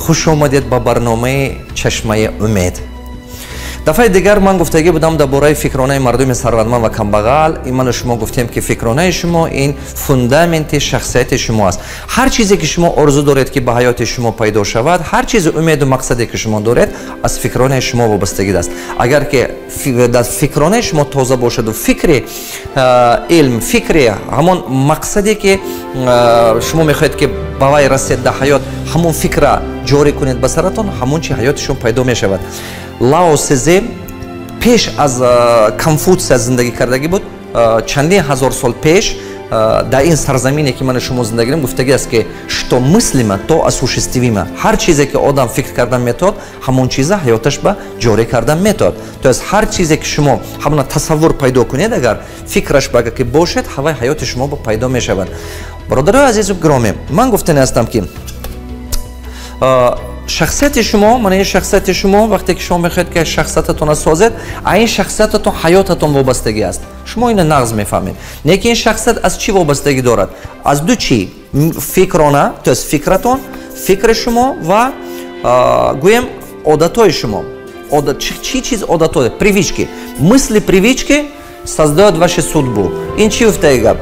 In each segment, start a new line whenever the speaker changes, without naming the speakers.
Хуш омадед ба барномаи «Чашмаи умед». Дафъаи дигар ман гуфтагӣ будам дар бораи фикронаи мардуми сарватманд ва камбағал. Ин ману шумо гуфтем, ки фикронаи шумо ин фундаменти шахсияти шумо аст. Ҳар чизе, ки шумо орзу доред, ки ба ҳаёти шумо пайдо шавад, ҳар чизи умеду мақсаде, ки шумо доред, аз фикронаи шумо вобастагӣ аст. Агар ки дар фикронаи шумо тоза бошаду фикри илм, фикри ҳамон мақсаде, ки шумо мехоҳед, ки ба вай расед дар ҳаёт, ҳамон фикра ҷорӣ кунед ба саратон, ҳамон чи ҳаёти шумо пайдо мешавад. Лао Цзи пеш аз Конфутсия зиндагӣ кардагӣ буд, чандин ҳазор сол пеш дар ин сарзамине, ки ману шумо зиндагӣ дорем. Гуфтагӣ аст, ки что мыслимо, то осуществимо. Ҳар чизе, ки одам фикр кардан метавад, ҳамон чиза ҳаёташ ба ҷорӣ кардан метавад. То есть ҳар чизе, ки шумо ҳамона тасаввур пайдо кунед, агар фикраш ба агар ки бошед, ҳавай ҳаёти шумо ба пайдо мешавад. Бародарои азизу гиромӣ, ман гуфтани ҳастам, ки шахсияти шумо, мана ин шахсияти шумо, вақте ки шумо мехоҳед, ки шахсиятатонро созед, а ин шахсиятатон ҳаётатон вобастагӣ аст. Шумо ина нағз мефаҳмед. Лекин ин шахсият аз чӣ вобастагӣ дорад? Аз ду чӣ: фикрона, то есть фикратон, фикри шумо ва, гӯем, одатҳои шумо. Чӣ чиз одатҳо? Привычки. Мысли, привычки создают вашу судьбу. Ин чӣ гуфтаи гап?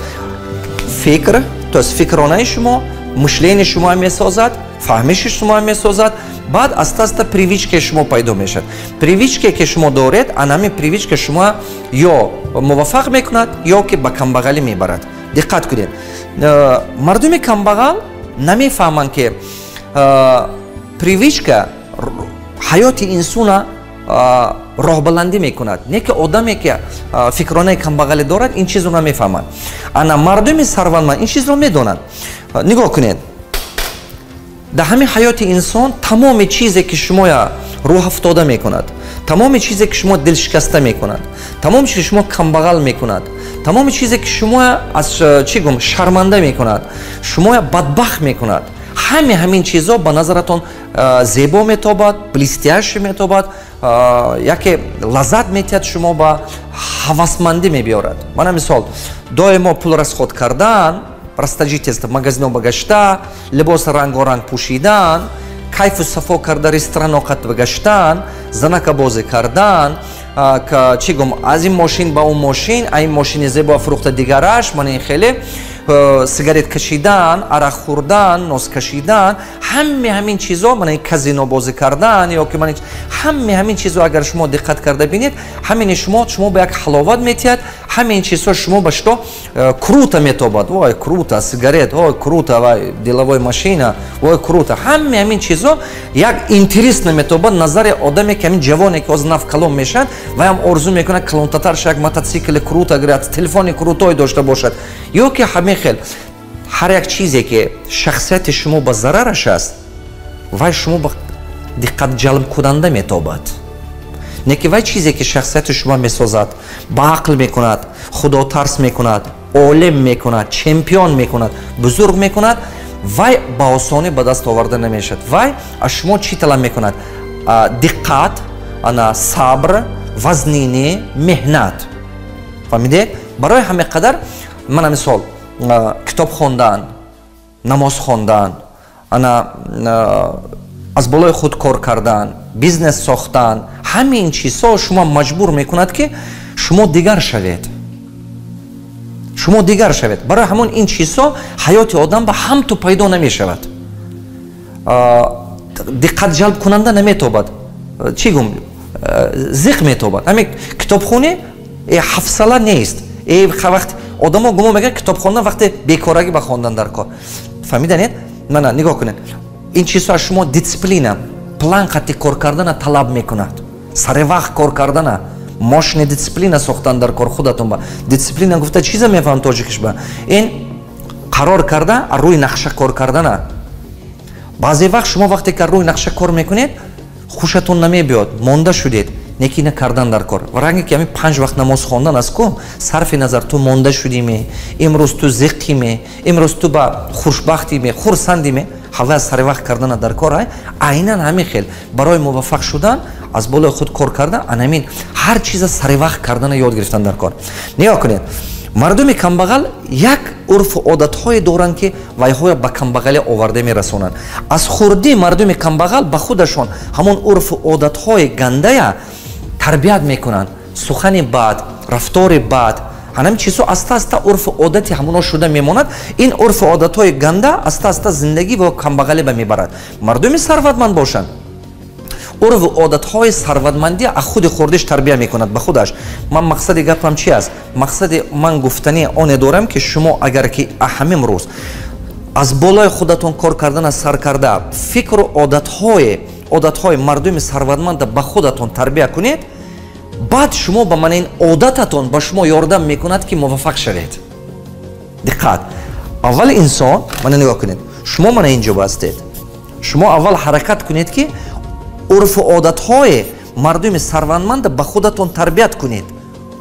Фикр, то есть фикронаи шумо, мышление шумо месозад, фаҳмиши шумо месозад. Баъд аста аста привычка и шумо пайдо мешавад. Привычка е, ки шумо доред, ана ҳамин привычка шумо ё муваффақ мекунад, ё ки ба камбағалӣ мебарад. Диққат кунед, мардуми камбағал намефаҳманд, ки привычка ҳаёти инсона роҳбаландӣ мекунад. Не ки одаме, ки фикронаи камбағалӣ дорад, ин чизро намефаҳмад. Ана мардуми сарватманд ин чизро медонанд. Нигоҳ кунед, дар ҳамин ҳаёти инсон тамоми чизе, ки шумоя рӯҳафтода мекунад, тамоми чизе, ки шумо дилшикаста мекунад, тамоми чизе, ки шумо камбағал мекунад, тамоми чизе, ки шумоя аз чӣ гум шарманда мекунад, шумоя бадбахт мекунад, ҳами ҳамин чизо ба назаратон зебо метобад, блестящий метобад, яке лаззат метиҳад, шумо ба ҳавасмандӣ мебиёрад. Мана мисол, доимо пул расход кардан, расточительство, магазино ба гашта, либоси рангоранг пӯшидан, кайфу сафо карда, ресторано қат гаштан, занакабозӣ кардан, чӣ гум, аз ин мошин ба он мошин, а ин мошини зебо фурӯхта дигараш, мана ин хеле сигарет кашидан, арақ хӯрдан, нос кашидан, ҳаме ҳамин чизо, мана ин казино бозӣ кардан ё ки мана ҳаме ҳамин чизо, агар шумо диққат карда бинед, ҳамини шумо ба як ҳаловат метиҳад. Ҳамин чизҳо шумо ба что круто метобад. Ой, круто сигарет, ой, круто, вай деловой машина, ой, круто. Ҳаме ҳамин чизо як интересно метобад назари одаме, ки ҳамин ҷавоне, ки ҳозир нав калон мешавад, ваям орзу мекунад калонтатар як мотоцикли круто гирад, телефони крутой дошта бошад ё ки ҳамин хел. Ҳар як чизе, ки шахсияти шумо ба зарараш аст, вай шумо ба диққатҷалбкунанда метобад. Не ки вай чизе, ки шахсияти шумо месозад, ба ақл мекунад, худотарс мекунад, олим мекунад, чемпион мекунад, бузург мекунад, вай ба осонӣ ба даст оварда намешавад. Вай аз шумо чӣ талаб мекунад? Диққат, ана сабр, вазнинӣ, меҳнат. Фаҳмидед? Барои ҳамин қадар, мана мисол, китоб хондан, намоз хондан, ана аз болои худ кор кардан, бизнес сохтан, ҳамин чизҳо шумо маҷбур мекунад, ки шумо дигар шавед, шумо дигар шавед. Барои ҳамон ин чизҳо ҳаёти одам ба ҳамту пайдо намешавад, диққатҷалбкунанда наметобад, чӣ гум, зиқ метобад. Ҳамин китобхонӣ ҳафсала нест. Вақт одамо гумон мекунад, китобхондан вақте бекорагӣ ба хондан дар кор. Фаҳмиданед? Мана нигоҳ кунед, ин чизҳо аз шумо дисциплина, план қатъи кор кардана талаб мекунад, сари вақт кор кардана, мощный дисциплина сохтан дар кор худатон. Ба дисциплина гуфта чиза мефаҳам тоҷикиш ба? Ин қарор карда, рӯи нақша кор кардана. Баъзе вақт шумо вақте ки рӯи нақша кор мекунед, хушатон намебиёд, монда шудед, неки ина кардан дар кор. Ва ранге ки ҳамин панҷ вақт намоз хондан аст ку, сарфи назар ту монда шудиме имрӯз, ту зиққиме имрӯз, ту ба хушбахтиме, хурсандиме, ҳава сари вақт кардана дар кор. Айнан ҳамин хел барои муваффақ шудан аз болои худ кор кардан, анамин ҳар чиза сари вақт кардана ёд гирифтан дар кор. Нигоҳ кунед. Мардуми камбағал як урфу одатҳое доранд, ки вайҳоя ба камбағалӣ оварда мерасонанд. Аз хурдӣ мардуми камбағал ба худашон ҳамон урфу одатҳои гандая тарбият мекунанд: сухани бад, рафтори бад. Ҳанами чизҳо аста аста урфу одати ҳамоно шуда мемонад. Ин урфу одатҳои ганда аста аста зиндагӣ ва камбағалӣ ба мебарад. Мардуми сарватманд бошанд, урфу одатҳои сарватмандӣ аз худи хурдиш тарбия мекунад ба худаш. Ман мақсади гапам чи аст? Мақсади ман гуфтани оне дорам, ки шумо агар ки ҳамин рӯз аз болои худатон кор кардана сар карда, фикру одатҳои мардуми сарватманда ба худатон тарбия кунед, баъд шумо ба мана ин одататон ба шумо ёрдам мекунад, ки муваффақ шавед. Диққат! Аввал инсон, мана нигоҳ кунед, шумо мана ин ҷо ҳастед. Шумо аввал ҳаракат кунед, ки урфу одатҳои мардуми сарватманда ба худатон тарбият кунед,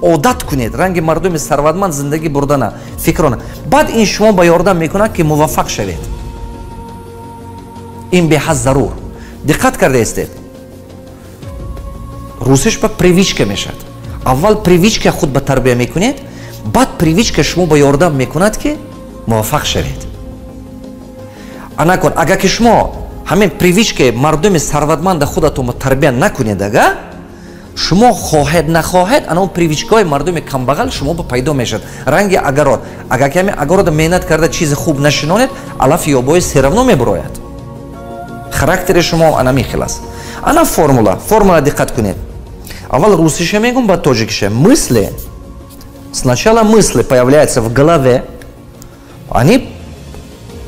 одат кунед ранги мардуми сарватманд зиндагӣ бурдана, фикрона. Баъд ин шумо ба ёрдам мекунад, ки муваффақ шавед. Ин беҳад зарур. Диққат кардаистед? Русиш ба привычка мешавад. Аввал привычка худ ба тарбия мекунед, баъд привычка шумо ба ёрдам мекунад, ки муваффақ шавед. Анакун, агар ки шумо ҳамин привычкаи мардуми сарватманда худатонро тарбия накунед, ага шумо хоҳед нахоҳед, ана он привычкаҳои мардуми камбағал шумо ба пайдо мешавад. Ранги огород, агар ки ҳамин огорода меҳнат карда, чизи хуб нашинонед, алафи ёбои всё равно мебурояд. Характери шумо ана михел аст. Ана формула, формула, диққат кунед. Аввал русиша мегум, баъд тоҷикиша. Мысли, сначала мысли появляются в голове, они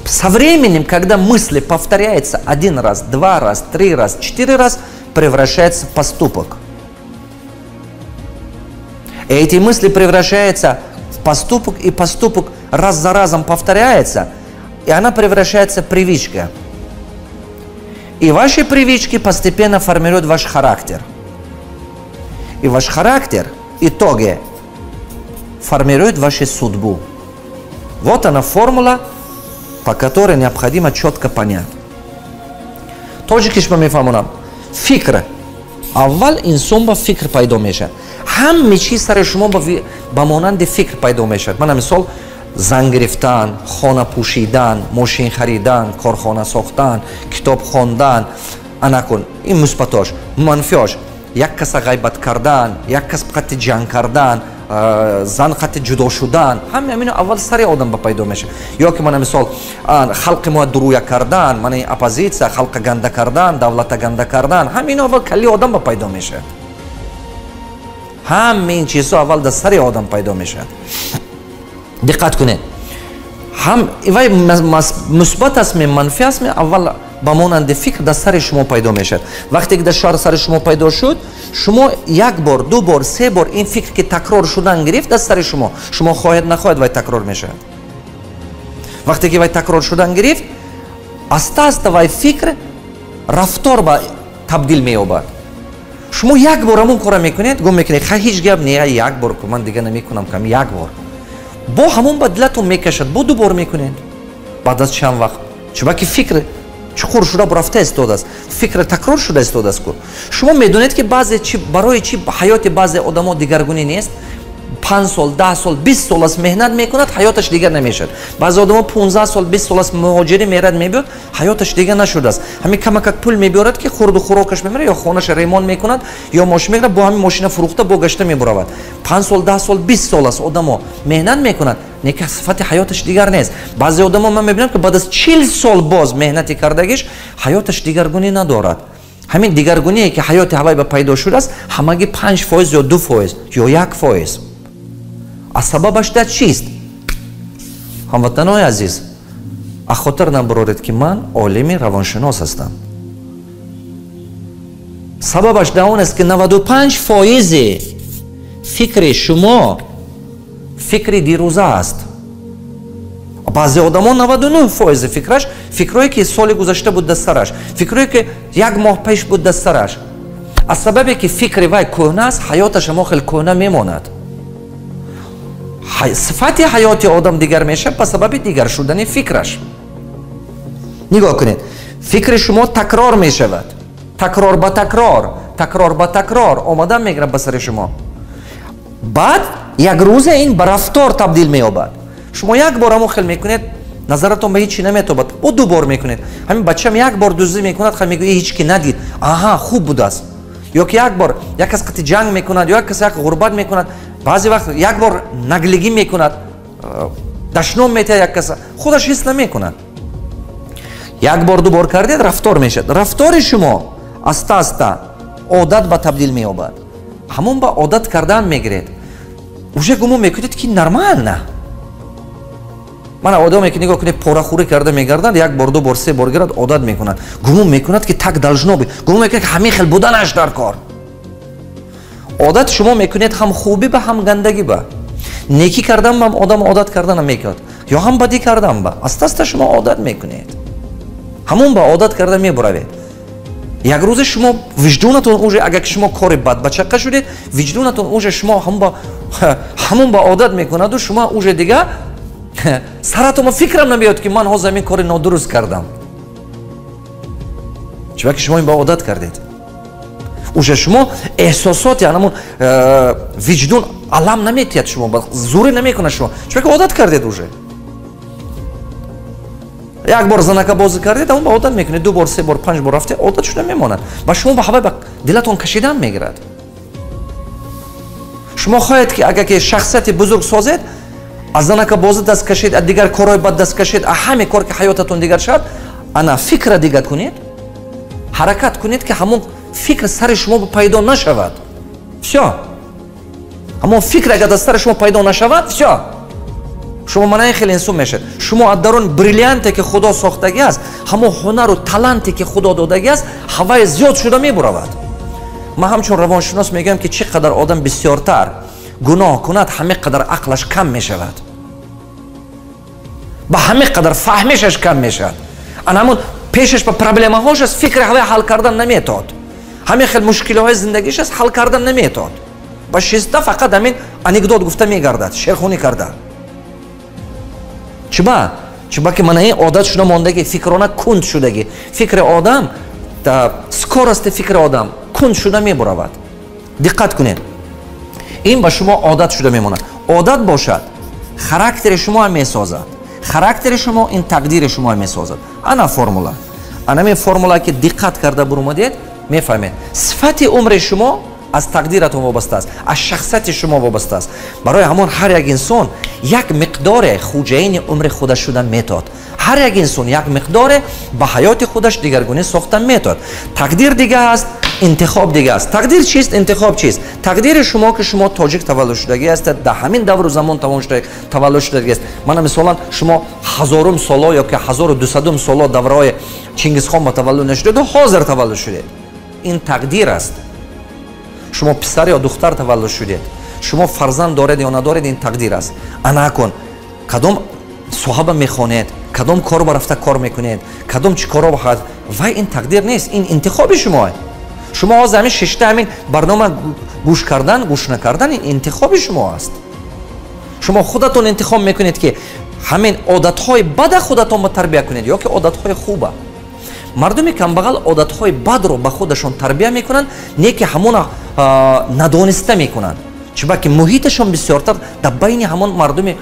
со временем, когда мысли повторяются один раз, два раз, три раз, четыре раз, превращаются в поступок. И эти мысли превращаются в поступок, и поступок раз за разом повторяется, и она превращается в привычка. И ваши привычки постепенно формируют ваш характер. И ваш характер в итоге формирует вашу судьбу. Вот она, формула, по которой необходимо четко понять. Тоҷикиш ба мефаҳмонам. Фикр. Аввал инсон ба фикр пайдо мешавад. Ҳаме чиз сари шумо ба монанди фикр пайдо мешавад. Мана мисол: зан гирифтан, хона пӯшидан, мошин харидан, корхона сохтан, китоб хондан. Анакун, ин мусбатош. Манфиош: як каса ғайбат кардан, як кас қати ҷанг кардан, зан қати ҷудо шудан. Ҳаме ҳамино аввал сари одам ба пайдо мешавад. Ё ки мана мисол, халқи мо дуруя кардан, мана оппозитсия, халқа ганда кардан, давлата ганда кардан. Ҳамино аввал калли одам ба пайдо мешавад. Ҳаме ин чизҳо аввал дар сари одам пайдо мешавад. Диққат кунед, ҳам вай мусбат аст ме, манфӣ аст ме, аввал ба монанди фикр дар сари шумо пайдо мешавад. Вақте ки дар сари шумо пайдо шуд, шумо як бор, ду бор, се бор ин фикр ки такрор шудан гирифт дар сари шумо, шумо хоҳед нахоҳед, вай такрор мешавад. Вақте ки вай такрор шудан гирифт, аста аста вай фикр рафтор ба табдил меёбад. Шумо як бор ҳамон кора мекунед, гум мекунед: ха, ҳеҷ гап не, як бор, ман дига намекунам. Кам як бор бо ҳамон ба дилатон мекашад, бо ду бор мекунед баъд аз чанд вақт. Чунки фикр чуқур шуда рафта истодааст, фикр такрор шуда истодааст ку. Шумо медонед, ки баъзе чи барои чи ҳаёти баъзе одамо дигаргунӣ нест? 5 сол, 10 сол, 20 сол аст меҳнат мекунад, ҳаёташ дигар намешавад. Баъзе одамо 15 сол, 20 сол аст муҳоҷирӣ мерад, мебиёд, ҳаёташ дигар нашудааст. Ҳамин камакак пул мебиёрад, ки хурду хӯрокаш мемирад, ё хонаша ремонт мекунад, ё мошин мегирад, бо ҳамин мошина фурӯхта, бо гашта мебуравад. 5 сол, 10 сол, 20 сол аст одамо меҳнат мекунад, неки сифати ҳаёташ дигар нест. Баъзе одамо ман мебинам, ки баъд аз 40 сол боз меҳнати кардагиш ҳаёташ дигаргунӣ надорад. Ҳамин дигаргуние, ки ҳаёти ҳавай ба пайдо шудааст, ҳамагӣ 5% ё 2% ё 1%. А сабабаш дар чист? Ҳамватанои азиз, аз хотир набароред, ки ман олими равоншинос ҳастам. Сабабаш дар он аст, ки 95 фоизи фикри шумо фикри дирӯза аст. Баъзе одамо 99 фоизи фикраш фикрое, ки соли гузашта буд дар сараш, фикрое, ки як моҳ пеш буд дар сараш. Аз сабабе ки фикри вай кӯҳна аст, ҳаёташ ҳамо хел кӯҳна мемонад. Сифати ҳаёти одам дигар мешавад ба сабаби дигар шудани фикраш. Нигоҳ кунед, фикри шумо такрор мешавад, такрор ба такрор, такрор ба такрор омадан мегирад ба сари шумо. Баъд Як рӯза ин ба рафтор табдил меёбад. Шумо як бор ҳамон хел мекунед, назаратон ба ҳеҷ чи наметобад. Бо ду бор мекунед. Ҳамин бачам як бор дуздӣ мекунад, ха мегӯяд, ҳеҷ ки надид. Аҳа, хуб будааст. Ё ки як бор як кас қати ҷанг мекунад, ё як кас як ғурбат мекунад, баъзе вақт як бор наглигӣ мекунад, дашном метиҳад як каса, худаш ҳис намекунад. Як бор, ду бор кардед, рафтор мешавад. Рафтори шумо аста аста одат ба табдил меёбад. Ҳамон ба одат кардан мегиред. Уже гумон мекунед, ки нормально. Мана одаме ки нигоҳ кунед, порахӯрӣ карда мегардад, як бор, ду бор, се бор гирад, одат мекунад. Гумон мекунад, ки так должно быть. Гумон мекунад, ки ҳамин хел буданаш дар кор. Одат шумо мекунед ҳам хубӣ ба, ҳам гандагӣ ба. Некӣ кардан ба одам одат карданам мекунад, ё ҳам бадӣ кардан ба. Аста аста шумо одат мекунед. Ҳамон ба одат карда мебуравед. Як рӯзе шумо виҷдонатон уже, агар ки шумо кори бад ба чаққа шудед, виҷдонатон уже шумо ҳамон ба одат мекунаду шумо уже дига саратон фикрам намеёд, ки ман ҳозир ҳамин кори нодуруст кардам. Чунки шумо ин ба одат кардед. Уже шумо эҳсосоти анамон виҷдон алам наметиҳад, шумо зӯрӣ намекунад шумо, чунки одат кардед уже. Як бор занака бозӣ кардед, ҳамон ба одат мекунед, ду бор, се бор, панҷ бор рафте, одат шуда мемонад. Ба шумо ба ҳавай ба дилатон кашидан мегирад. Шумо хоҳед, ки агар ки шахсияти бузург созед, аз занака бозӣ даст кашед, аз дигар корҳои бад даст кашед, аз ҳаме кор ки ҳаётатон дигар шавад, ана фикра дигар кунед, ҳаракат кунед, ки ҳамон фикр сари шумо пайдо нашавад. Всё. Ҳамон фикр агар дар сари шумо пайдо нашавад, всё. Шумо манаи хеле инсон мешавед. Шумо аз дарун бриллианте ки Худо сохтагӣ аст, ҳамон ҳунару таланте ки Худо додагӣ аст, ҳаваи зиёд шуда мебуравад. Ман ҳамчун равоншинос мегӯям, ки чӣ қадар одам бисёртар гуноҳ кунад, ҳаме қадар ақлаш кам мешавад, ба ҳаме қадар фаҳмишаш кам мешавад. Ана ҳамон пешаш ба проблемаҳош аст, фикри ҳаваи ҳал кардан наметод. Ҳаме хел мушкилиҳои зиндагиш аст, ҳал кардан наметод. Ба шиста фақат ҳамин анекдот гуфта мегардад, шерхунӣ карда. Чиба? Чиба ки мана ин одат шуда мондагӣ, фикрона кунд шудагӣ. Фикри одам, скорости фикри одам кунд шуда мебуравад. Диққат кунед. Ин ба шумо одат шуда мемонад. Одат бошад, характери шумо месозад. Характери шумо ин тақдири шумо месозад. Ана формула. Ана ин формула ки диққат карда бурумадед, мефаҳмед. Сифати умри шумо аз тақдиратон вобаста аст, аз шахсияти шумо вобаста аст. Барои ҳамон ҳар як инсон як миқдоре хуҷаини умри худаш шуда метод. Ҳар як инсон як миқдоре ба ҳаёти худаш дигаргунӣ сохта метод. Тақдир дига аст, интихоб дига аст. Тақдир чист, интихоб чист? Тақдири шумо ки шумо тоҷик таваллуд шудагӣ ҳастед, дар ҳамин давру замон таваллуд шудагӣ аст. Мана мисолан шумо 1000 соло ё ки 1200 соло давраҳои Чингизхон ба таваллуд нашудед, ҳозир таваллуд шудед. Ин тақдир аст. Шумо писар ё духтар таваллуд шудед, шумо фарзанд доред ё надоред, ин тақдир аст. Ана кун кадом соҳаба мехонед, кадом кор ба рафта кор мекунед, кадом чӣ коро бахад, вай ин тақдир нест, ин интихоби шумо. Шумо ҳозир ҳамин шишта ҳамин барнома гӯш кардан, гӯш накардан, ин интихоби шумо аст. Шумо худатон интихоб мекунед, ки ҳамин одатҳои бада худатон ба тарбия кунед ё ки одатҳои хуба. Мардуми камбағал одатҳои бадро ба худашон тарбия мекунанд, не ки ҳамона надониста мекунанд. Чунки ки муҳиташон бисёртар дар байни ҳамон мардуми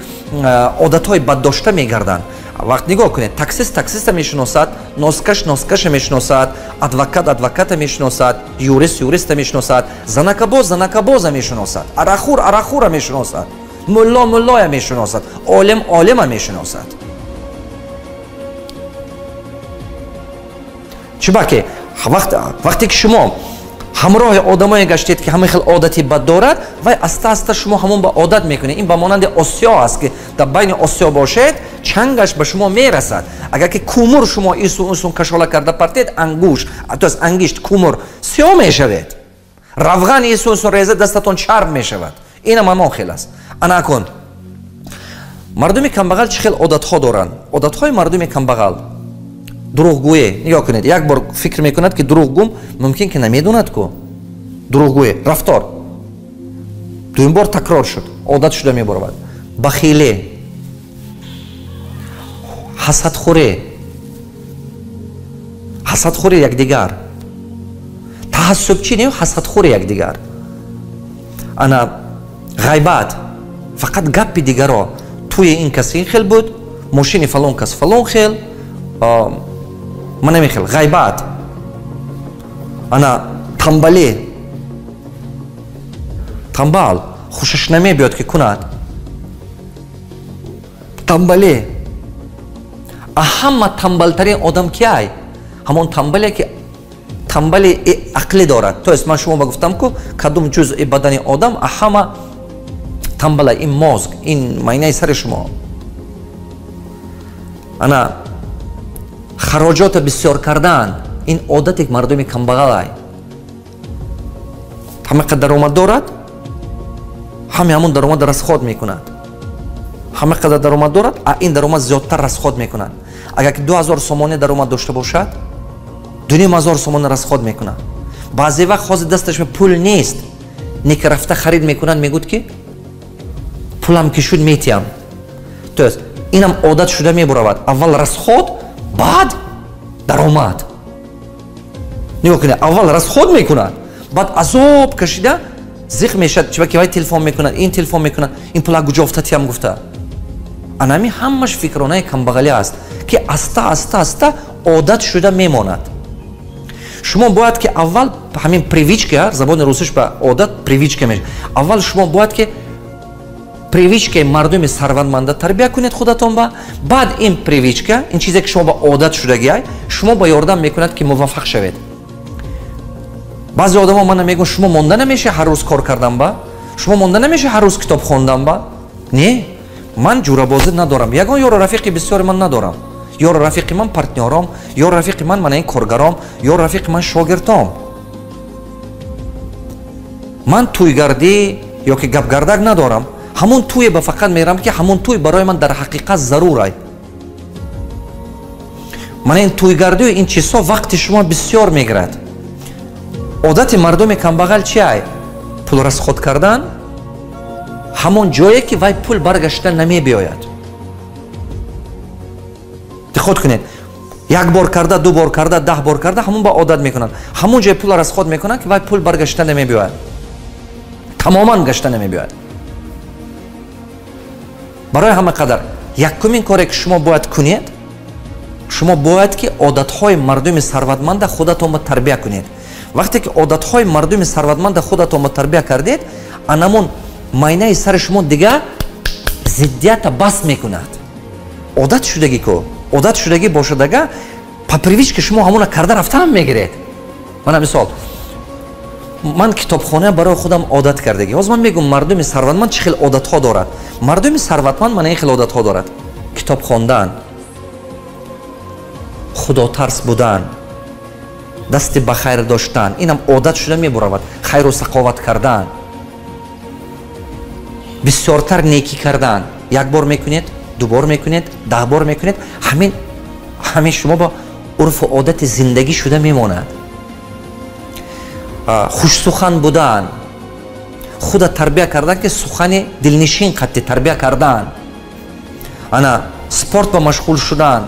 одатҳои баддошта мегарданд. Вақт нигоҳ кунед, таксист таксиста мешиносад, носкаш носкаша мешиносад, адвокат адвоката мешиносад, юрист юриста мешиносад, занакабоз занакабоза мешиносад, арақхӯр арақхӯра мешиносад, мулло муллоя мешиносад, олим олима мешиносад. Чунки вақте ки шумо ҳамроҳи одамое гаштед, ки ҳамин хел одати бад дорад, вай аста аста шумо ҳамон ба одат мекунед. Ин ба монанди осиё аст, ки дар байни осиё бошед, чангаш ба шумо мерасад. Агар ки кумур шумо исун усун кашола карда партед, ангуш, то есть ангишт кумур сиё мешавед. Равған исун усун реза, дастатон чарб мешавад. Инам ҳамон хел аст. Ана кун мардуми камбағал чӣ хел одатҳо доранд? Одатҳои мардуми камбағал дурӯғгӯе. Нигоҳ кунед, як бор фикр мекунад, ки дурӯғгӯм, мумкин ки намедонад ку дурӯғгӯе рафтор, дуюм бор такрор шуд, одат шуда мебаровад. Бахиле, ҳасадхӯре, ҳасадхӯри якдигар, таассубчӣ не, ҳасадхӯри якдигар, ана ғайбат, Фақат гапи дигаро. Туи ин кас ин хел буд, мошини фалон кас фалон хел, ман намехел, ғайбат, ана тамбалӣ, тамбал хушаш намебиёд ки кунад, тамбалӣ. А ҳама тамбалтарин одам ки ай? Ҳамон тамбале ки тамбали ақлӣ дорад. То есть ман шумо ба гуфтам ку кадом ҷузъи бадани одам а ҳама тамбала, ин мозг, ин майнаи сари шумо. Ана хароҷота бисёр кардан, ин одате мардуми камбағалай. Ҳама қадар даромад дорад, ҳаме ҳамон даромад расход мекунад. Ҳама қадар даромад дорад, а ин даромад зиёдтар расход мекунад. Агар ки 2000 сомонӣ даромад дошта бошад, 2500 сомонӣ расход мекунад. Баъзе вақт ҳозир дасташ пул нест, неки рафта харид мекунад, мегӯд ки пулам ки шуд метиям. То есть инам одат шуда мебуравад. Аввал расход, баъд даромад. Нигоҳ кунед, аввал расход мекунад, баъд азоб кашида зиқ мешавад, чиба ки вай телефон мекунад, ин телефон мекунад, ин пула куҷо афтатиям гуфта. Анами ҳамаш фикронаи камбағалӣ аст, ки аста аста аста одат шуда мемонад. Шумо бояд ки аввал ҳамин привычка, забони русиш ба одат привычка мешавад. Аввал шумо бояд ки привычкаи мардуми сарватманда тарбия кунед худатон ба, баъд ин привычка, ин чизе ки шумо ба одат шудагиай, шумо ба ёрдам мекунад ки муваффақ шавед. Баъзе одамо мана мегӯянд, шумо монда намеша ҳар рӯз кор кардан ба? Шумо монда намеша ҳар рӯз китоб хондан ба? Не, ман ҷурабозӣ надорам. Ягон ёру рафиқи бисёри ман надорам. Ёру рафиқи ман партнёром, ёру рафиқи ман мана ин коргаром, ёру рафиқи ман шогирдом. Ман тӯйгардӣ ё ки гапгардак надорам. Ҳамон тӯе ба фақат мерам ки ҳамон тӯй барои ман дар ҳақиқат зарурай. Мана ин тӯйгардию ин чизҳо вақти шумо бисёр мегирад. Одати мардуми камбағал чи ай? Пул расход кардан ҳамон ҷое ки вай пул баргашта намебиёяд. Диққат кунед, як бор карда, ду бор карда, 10 бор карда, ҳамон ба одат мекунанд. Ҳамон ҷое пул расход мекунанд ки вай пул баргашта намебиёяд, тамоман гашта намебиёяд. Барои ҳама қадар якумин коре ки шумо бояд кунед, шумо бояд ки одатҳои мардуми сарватманда худатонро тарбия кунед. Вақте ки одатҳои мардуми сарватманда худатонро тарбия кардед, анамон майнаи сари шумо дигар зиддията бас мекунад. Одат шудагӣ ку, одат шудагӣ бошадага, по привычке шумо ҳамона карда рафтаам мегиред. Мана мисол, ман китобхона барои худам одат кардагӣ. Ҳозир ман мегӯм мардуми сарватманд чӣ хел одатҳо дорад. Мардуми сарватманд мана ин хел одатҳо дорад: китоб хондан, худотарс будан, дасти ба хайр доштан, инам одат шуда мебуравад, хайру сақоват кардан, бисёртар некӣ кардан. Як бор мекунед, ду бор мекунед, 10 бор мекунед, ҳамин шумо ба урфу одати зиндагӣ шуда мемонад. Хушсухан будан, худа тарбия кардан ки сухани дилнишин қатъи тарбия кардан, ана спорт ба машғул шудан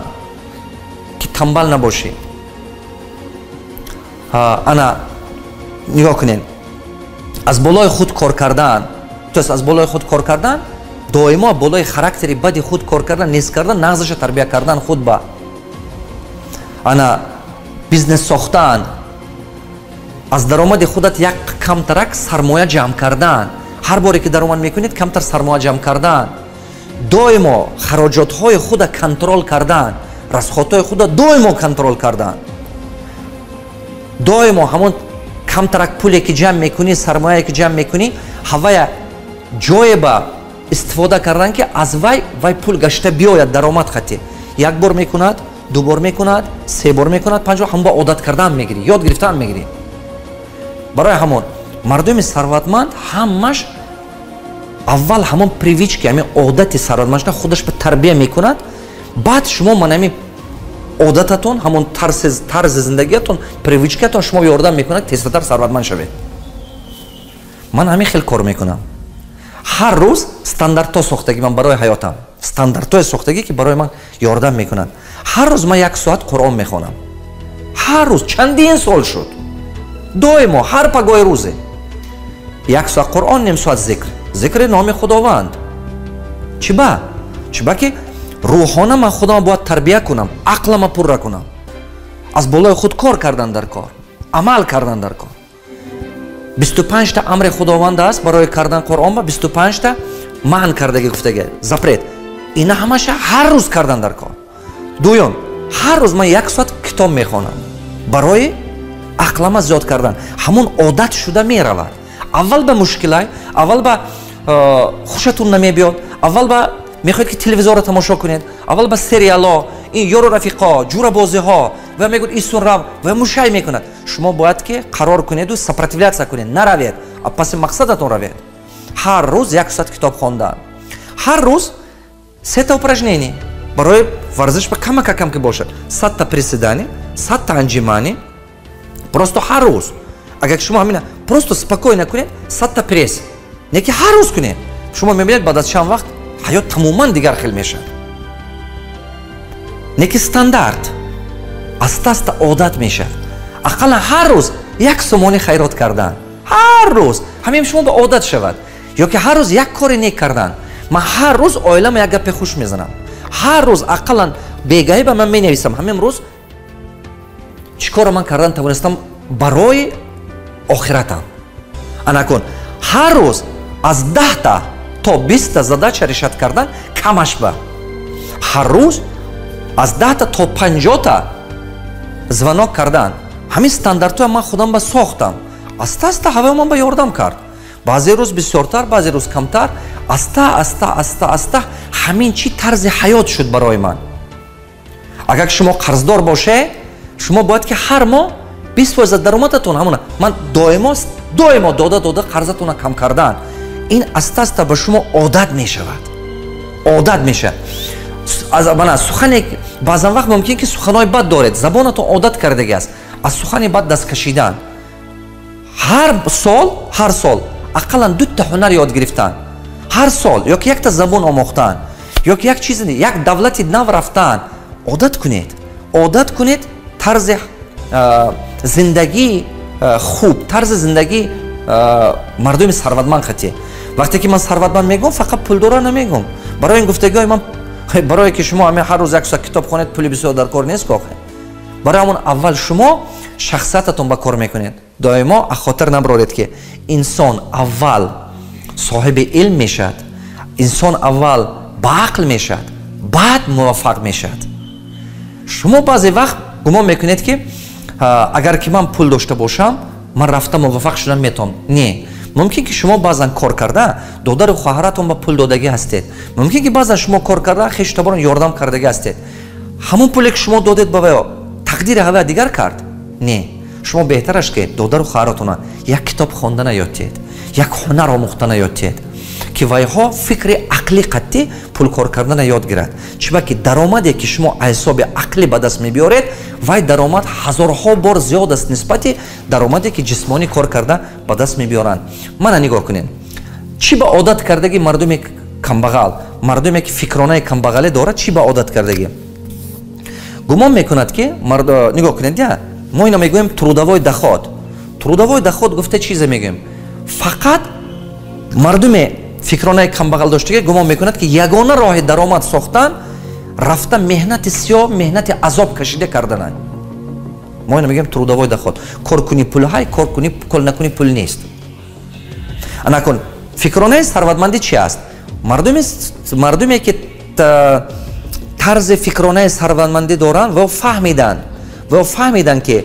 ки тамбал набошӣ. Ана нигоҳ кунед, аз болои худ кор кардан, то есть аз болои худ кор кардан, доимо болои характери бади худ кор кардан, нест кардан, нағзаша тарбия кардан худ ба. Ана бизнес сохтан, аз даромади худат як камтарак сармоя ҷамъ кардан, ҳар боре ки даромад мекунед камтар сармоя ҷамъ кардан, доимо хароҷотҳои худа контрол кардан, расходҳои худа доимо контрол кардан, доимо ҳамон камтарак пуле ки ҷамъ мекунӣ, сармояе ки ҷамъ мекунӣ, ҳавая ҷое ба истифода кардан ки аз вай пул гашта биёяд даромад хати. Як бор мекунад, ду бор мекунад, се бор мекунад, панҷ бор, ҳамон ба одат кардан мегирӣ, ёд гирифтан мегирӣ. Барои ҳамон мардуми сарватманд ҳамаш аввал ҳамон привычки, ҳамин одати сарватмандшуда худаш ба тарбия мекунад, баъд шумо ман ҳамин одататон, ҳамон тарзи зиндагиятон, привычкаятон шумо ёрдам мекунад тезтар сарватманд шавед. Ман ҳамин хел кор мекунам. Ҳар рӯз стандартҳо сохтагӣ ман барои ҳаётам, стандартҳои сохтагӣ ки барои ман ёрдам мекунанд. Ҳар рӯз ман як соат Қуръон мехонам. Ҳар рӯз чандин сол шуд. Доимо ҳар пагоҳи рӯзе як соат Қуръон, ним соат зикр, зикри номи Худованд. Чиба? Чиба ки рӯҳона ман худам бояд тарбия кунам, ақлама пурра кунам. Аз болои худ кор кардан дар кор, амал кардан дар кор. 25та амри Худованд аст барои кардан Қуръон ба 25та манъ кардаги гуфтаги, запрет. Ина ҳамаша ҳар рӯз кардан дар кор. Дуюм, ҳар рӯз ман як соат китоб мехонам барои ақлама зиёд кардан. Ҳамон одат шуда меравад. Аввал ба мушкилай, аввал ба хушатун намебиёд, аввал ба мехоҳед ки телевизорро тамошо кунед, аввал ба сериало, ин ёру рафиқо, ҷурабозиҳо ва мегӯяд исун рав ва мушай мекунад. Шумо бояд ки қарор кунеду сопротивляться кунед, наравед, а паси мақсадатон равед. Ҳар рӯз як соат китоб хондан, ҳар рӯз сета упражнение барои варзиш ба камака кам ки бошад, 100та приседание, 100та отжимание, просто ҳар рӯз. Агар шумо ҳамина просто спокойно кунед, 100та пресс, не ки ҳар рӯз кунед, шумо мебинед, баъд аз чанд вақт ҳаёт тамоман дигар хел мешавад. Не ки стандарт аста аста одат мешавад. Ақаллан ҳар рӯз 1 сомонӣ хайрот кардан, ҳар рӯз ҳамин шумо ба одат шавад, ё ки ҳар рӯз як кори нек кардан. Ман ҳар рӯз оилама як гапи хуш мезанам. Ҳар рӯз ақаллан бегаҳӣ ба ман менависам, ҳамин рӯз чӣ корро ман кардан тавонистам барои охиратам. Анакун ҳар рӯз аз 10та то 20та задача решать кардан камаш ба. Ҳар рӯз аз 10та то 50та звонок кардан. Ҳамин стандартҳоя ман худам ба сохтам. Аста аста ҳавои ман ба ёрдам кард. Баъзе рӯз бисёртар, баъзе рӯз камтар. Аста аста, аста аста ҳамин чӣ тарзи ҳаёт шуд барои ман. Агар шумо қарздор бошед, шумо бояд ки ҳар моҳ 20% даромадатон ҳамона ман доимо доимо дода дода қарзатонро кам кардан. Ин аста аста ба шумо одат мешавад, одат мешавад. Мана сухане, баъзан вақт мумкин ки суханҳои бад доред, забонатон одат кардаги аст, аз сухани бад даст кашидан. Ҳар сол, ҳар сол ақаллан дута ҳунар ёд гирифтан, ҳар сол, ё ки якта забон омӯхтан, ё ки як чиз, як давлати нав рафтан. Одат кунед, одат кунед тарзи зиндагии хуб, тарзи зиндагии мардуми сарватманд хатӣ. Вақте ки ман сарватманд мегӯм, фақат пулдора намегӯм. Барои ин гуфтагиҳои ман, барое ки шумо ҳамин ҳар рӯз як соат китоб хонед, пули бисёр дар кор нест кохе. Барои ҳамон аввал шумо шахсиятатон ба кор мекунед. Доимо аз хотир набароред, ки инсон аввал соҳиби илм мешавад, инсон аввал ба ақл мешавад, баъд муваффақ мешавад. Шумо баъзе вақт гумон мекунед, ки агар ки ман пул дошта бошам, ман рафта муваффақ шудан метавонам. Не, мумкин ки шумо баъзан кор карда додару хоҳаратон ба пул додагӣ ҳастед, мумкин ки баъзан шумо кор карда хешу таборон ёрдам кардагӣ ҳастед. Ҳамон пуле ки шумо додед ба ваё, тақдири ҳавая дигар кард? Не. Шумо беҳтараш ки додару хоҳаратона як китоб хондана ёд диҳед, як ҳунар омӯхтана ёд диҳед, ки вайҳо фикри ақлӣ қатъӣ пул кор кардана ёд гирад. Чиба ки даромаде ки шумо аз ҳисоби ақлӣ ба даст мебиёред, вай даромад ҳазорҳо бор зиёд аст нисбати даромаде ки ҷисмонӣ кор карда ба даст мебиёранд. Мана нигоҳ кунед, чӣ ба одат кардагӣ мардуми камбағал, мардуме ки фикронаи камбағале дорад, чӣ ба одат кардагӣ? Гумон мекунад ки, нигоҳ кунед, я мо ина мегӯем трудовой доход. Трудовой доход гуфта чизе мегӯем? Фақат мардуме фикронаи камбағал доштагӣ гумон мекунад, ки ягона роҳи даромад сохтан рафта меҳнати сиёҳ, меҳнати азоб кашида кардананд. Мо ина мегӯем трудовой доход: кор кунӣ, пул ҳай, кор кунӣ, кор накунӣ, пул нест. Анакун фикронаи сарватмандӣ чи аст? Мардуме ки тарзи фикронаи сарватмандӣ доранд, ва фаҳмиданд, ки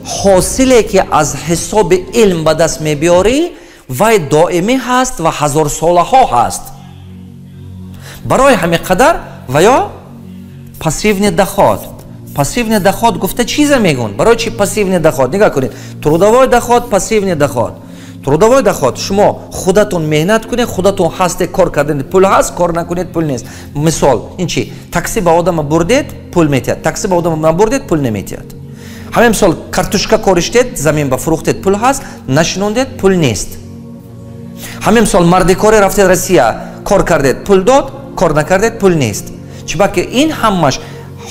ҳосиле ки аз ҳисоби илм ба даст мебиёрӣ, вай доимӣ ҳаст ва ҳазорсолаҳо ҳаст. Барои ҳамин қадар ва ё пассивный доход. Пассивный доход гуфта чизе мегӯн? Барои чи пассивный доход? Нигоҳ кунед: трудовой доход, пассивный доход. Трудовой доход: шумо худатон меҳнат кунед, худатон ҳасте, кор кардед, пул ҳаст, кор накунед, пул нест. Мисол ин чи? Такси ба одама бурдед, пул метиҳад, такси ба одама набурдед, пул наметиҳад. Ҳамин мисол, картошка кориштед, замин ба фурӯхтед, пул ҳаст, нашинондед, пул нест. Ҳамин мисол, мардикоре рафтед Россия, кор кардед, пул дод, кор накардед, пул нест. Чибаки ин ҳамаш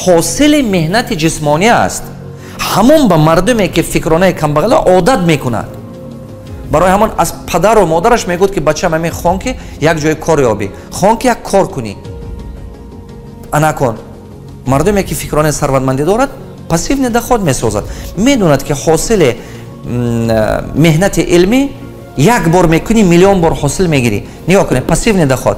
ҳосили меҳнати ҷисмонӣ аст. Ҳамон ба мардуме ки фикронаи камбағала одат мекунад. Барои ҳамон аз падару модараш мегӯяд, ки бачам, ҳамин хон, ки як ҷои кор ёбӣ, хон, ки як кор кунӣ. Анакон мардуме, ки фикрони сарватмандӣ дорад, пассивный доход месозад, медонад, ки ҳосили меҳнати илмӣ як бор мекунӣ, миллион бор ҳосил мегирӣ. Нигоҳ кунед, пассивный доход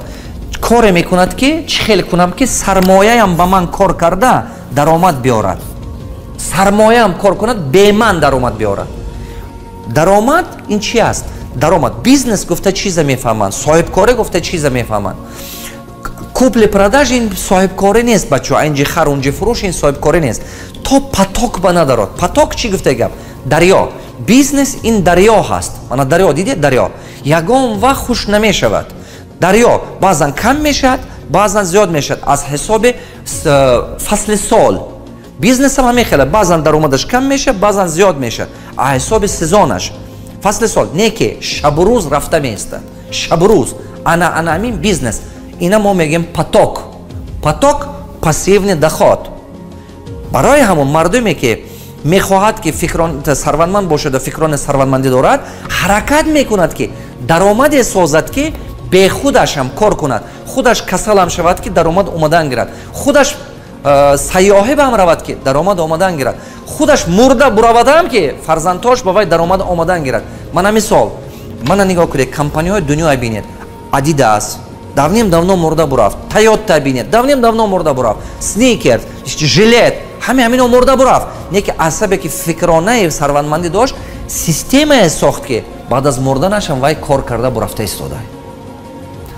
коре мекунад, ки чӣ хел кунам, ки сармояям ба ман кор карда даромад биёрад, сармояам кор кунад, беман даромад биёрад. Даромад ин чи аст? Даромад, бизнес гуфта чиза мефаҳманд, соҳибкорӣ гуфта чиза мефаҳманд. Купли-продажа ин соҳибкорӣ нест, бачо. Инҷи хар, унҷи фурӯш, ин соҳибкорӣ нест, то поток ба надарод. Поток чӣ гуфта гап? Дарё. Бизнес ин дарё ҳаст. Мана дарё дидед? Дарё ягон вақт хуш намешавад. Дарё баъзан кам мешавад, баъзан зиёд мешавад, аз ҳисоби фасли сол. Бизнесам ҳамин хела: баъзан даромадаш кам мешавад, баъзан зиёд мешавад, аз ҳисоби сезонаш, фасли сол. Не ки шабу рӯз рафта меистад, шабу рӯз. Ана ҳамин бизнес, ина мо мегӯем поток. Поток, пассивный доход. Барои ҳамон мардуме, ки мехоҳад, ки фикрон сарватманд бошад ва фикрони сарватмандӣ дорад, ҳаракат мекунад, ки даромаде созад, ки бехудашам кор кунад, худаш касалам шавад, ки даромад омадан гирад, худаш сайёҳӣ ба ҳам равад, ки даромад омадан гирад, худаш мурда буравадам, ки фарзандҳош ба вай даромад омадан гирад. Мана мисол, мана нигоҳ кунед, компанияҳои дунёя бинед. Адидас давным давно мурда бурафт, Тойота бинед, давным давно мурда бурафт, Сникерс, Жилет, ҳаме ҳамино мурда бурафт. Не ки асабе ки фикронаи сарватмандӣ дошт, системае сохт, ки баъд аз мурданашам вай кор карда бурафта истода.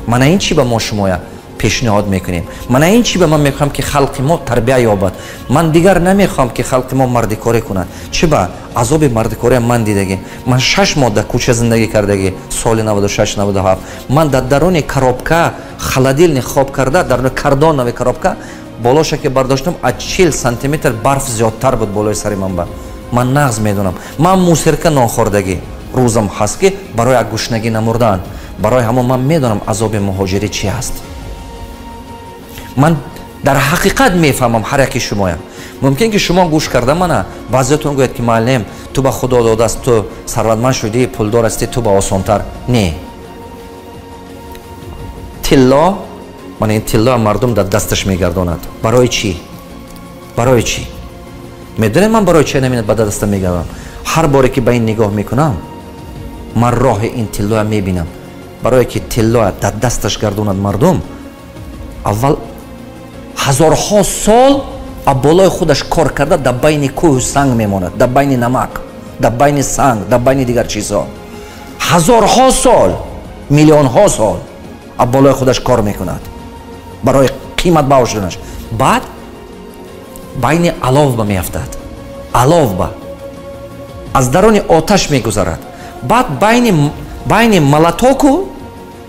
Мана ин чӣ ба мо шумоя пешниҳод мекунем. Мана ин чӣ ба ман мехоҳам, ки халқи мо тарбия ёбад. Ман дигар намехоҳам, ки халқи мо мардикорӣ кунад. Чӣ ба азоби мардикориам ман дидагӣ. Ман 6 моҳ дар кӯча зиндагӣ кардагӣ, соли 96, 97. Ман дар даруни коробка, холодильник хоб карда, дар картоновый коробка. Болоша ки бардоштам, аз 40 сантиметр барф зиёдтар буд болои сари ман. Ба ман нағз медонам. Ман мусорка нон хӯрдагӣ рӯзам ҳаст, ки барои аз гушнагӣ намурдан. Барои ҳамон ман медонам, азоби муҳоҷирӣ чи ҳаст. Ман дар ҳақиқат мефаҳмам ҳар яки шумоям. Мумкин ки шумо гӯш карда мана баъзеатон гӯяд, ки муаллим, ту ба Худо додааст, ту сарватманд шудӣ, пулдор ҳастӣ, ту ба осонтар. Не, тилло, мана ин тилло мардум дар дасташ мегардонад. Барои чӣ? Барои чӣ? Медонед, ман барои чи наминад ба даста мегардонам? Ҳар боре ки ба ин нигоҳ мекунам, ман роҳи ин тиллоя мебинам. Барое ки тиллоя дар дасташ гардонад мардум, аввал ҳазорҳо сол а болои худаш кор карда, дар байни кӯҳу санг мемонад, дар байни намак, дар байни санг, дар байни дигар чизҳо. Ҳазорҳо сол, миллионҳо сол а болои худаш кор мекунад барои қиматбаҳо шуданаш. Баъд байни алов ба меафтад, алов ба аз даруни оташ мегузарад. Баъд байни молотоку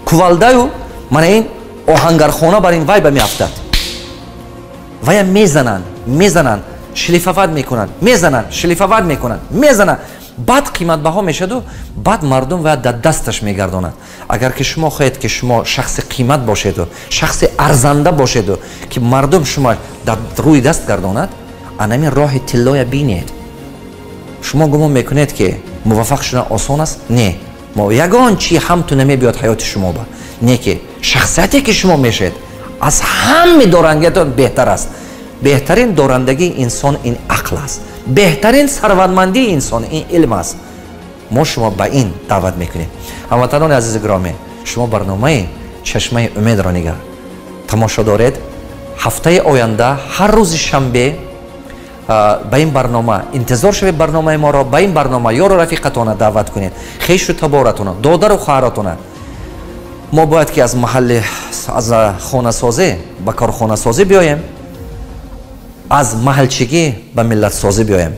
кувалдаю мана ин оҳангархона, бар ин вай ба меафтад. Вая мезананд, мезананд, шлифовать мекунанд, мезананд, шлифовать мекунанд, мезананд. Баъд қиматбаҳо мешаду баъд мардум вая дар дасташ мегардонад. Агар ки шумо хоҳед, ки шумо шахси қимат бошеду, шахси арзанда бошеду, ки мардум шумо дар рӯи даст гардонад, анамин роҳи тиллоя бинед. Шумо гумон мекунед, ки муваффақ шудан осон аст? Не, ягон чи ҳамту намебиёд ҳаёти шумо ба. Не ки шахсияте, ки шумо мешавед, аз ҳаме дорангиятон беҳтар аст. Беҳтарин дорандагии инсон ин ақл аст, беҳтарин сарватмандии инсон ин илм аст. Мо шумо ба ин даъват мекунем. Ҳамватанони азизи гиромӣ, шумо барномаи «Чашмаи умедро» нигар тамошо доред. Ҳафтаи оянда ҳар рӯзи шанбе ба ин барнома интизор шавед. Барномаи моро, ба ин барнома ёру рафиқатона даъват кунед, хешу таборатона, додару хоҳаратона. Мо бояд ки аз маҳалли, аз хонасозӣ ба корхонасозӣ биёем, аз маҳалчигӣ ба миллатсозӣ биёем.